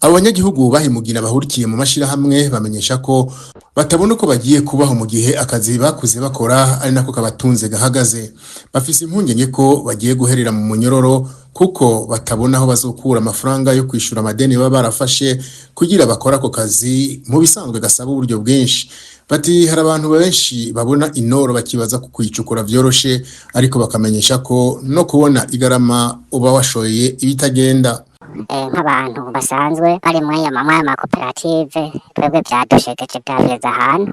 Abo banyagihugu bahimugina bahurikiye mu mashirahamwe bamenyesha ko batabona uko bagiye kubaho mu gihe akazi bakuze bakora ari nako kabatunze gahagaze. Bafise impungenge ko bagiye guherera mu munyororo kuko batabona aho bazokura amafaranga yo kwishura amadeni baba barafashe kugira bakore ako kazi mu bisanzwe gasaba uburyo bwinshi. Bati hari abantu benshi babona inoro bakibaza ku kuyicukura vyoroshe, ariko bakamenyesha ko no kubona igarama uba washoye ibitagenda. Nk'abantu basanzwe bari muri ayo mw'ayo makoperative, twebwe vyadushegeje, vyageze ahantu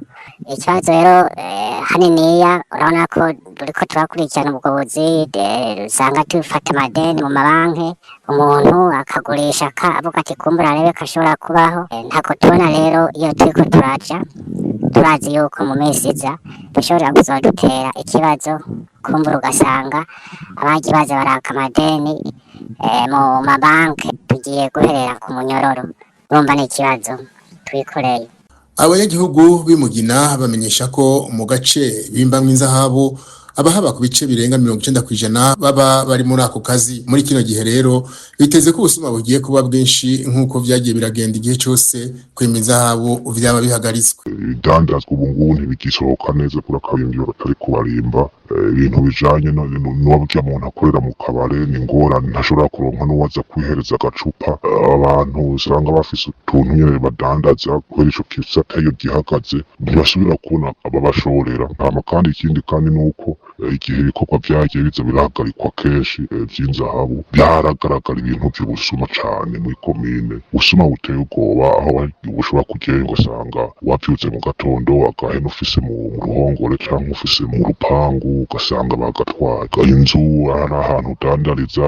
ikibazo rero haniniya. Urabona ko turiko turakurikirana ubwo buzi, usanga dufata amadeni mu mabanki, umuntu akagurisha avuga ati kumbura arebe ko ashobora kubaho. Ntako tubona rero iyo turiko turaja, turazi yuko mu minsi iza bishobora kuzodutera ikibazo, kumbura ugasanga abagiye baza baraka amadeni mu mabanki, tugiye guherera ku munyororo. Urumva ni ikibazo twikoreye. Abanyagihugu b'Imugina bamenyesha ko mu gace bimbamwo inzahabu abahaba ku bice birenga 90% baba bari muri ako kazi. Muri kino gihe rero biteze ko ubusuma bugiye kuba bwinshi nk'uko vyagiye biragenda igihe cose kwimba inzahabu vyaba bihagaritswe. Ibidandazwa ubu ngubu ntibigisohoka neza kubera ko abarimvyi batari kubarimba. Ibintu bijanye n'uburyo muntu akorera mu kabare ni ingorane, ntashobora kuronka n'uwaza kwihereza agacupa. Abantu usanga bafise utuntu nyene badandaza, kubera ico gisata iyo gihagaze ntibasubira kubona ababashorera. Hama kandi ikindi kandi nuko igihe ibikorwa vyagiye biza birahagarikwa kenshi vy'inzahabu, byaragaragara ibintu vy'ubusuma cane muri komine, ubusuma buteye ubwoba, aho ushobora kugenda ugasanga wavyutse mu gatondo agahene ufise mu ruhongore canke ufise mu rupangu ugasanga bagatwaye inzu, hari ahantu udandariza,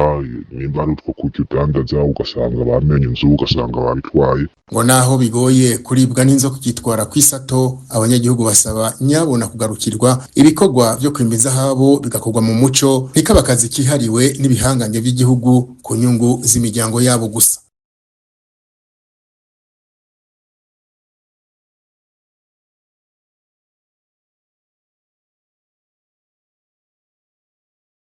nimba ari utwo kurya udandaza, ugasanga bamenye inzu, ugasanga babitwaye. Ngo naho bigoye kuribwa n'inzoka ikitwara kw'isato, abanyagihugu basaba nyabona kugarukirwa, ibikorwa vyo kwimba inzahabu bigakorwa mu muco, ntikaba akazi kihariwe n'ibihangange vy'igihugu ku nyungu z'imiryango yabo gusa.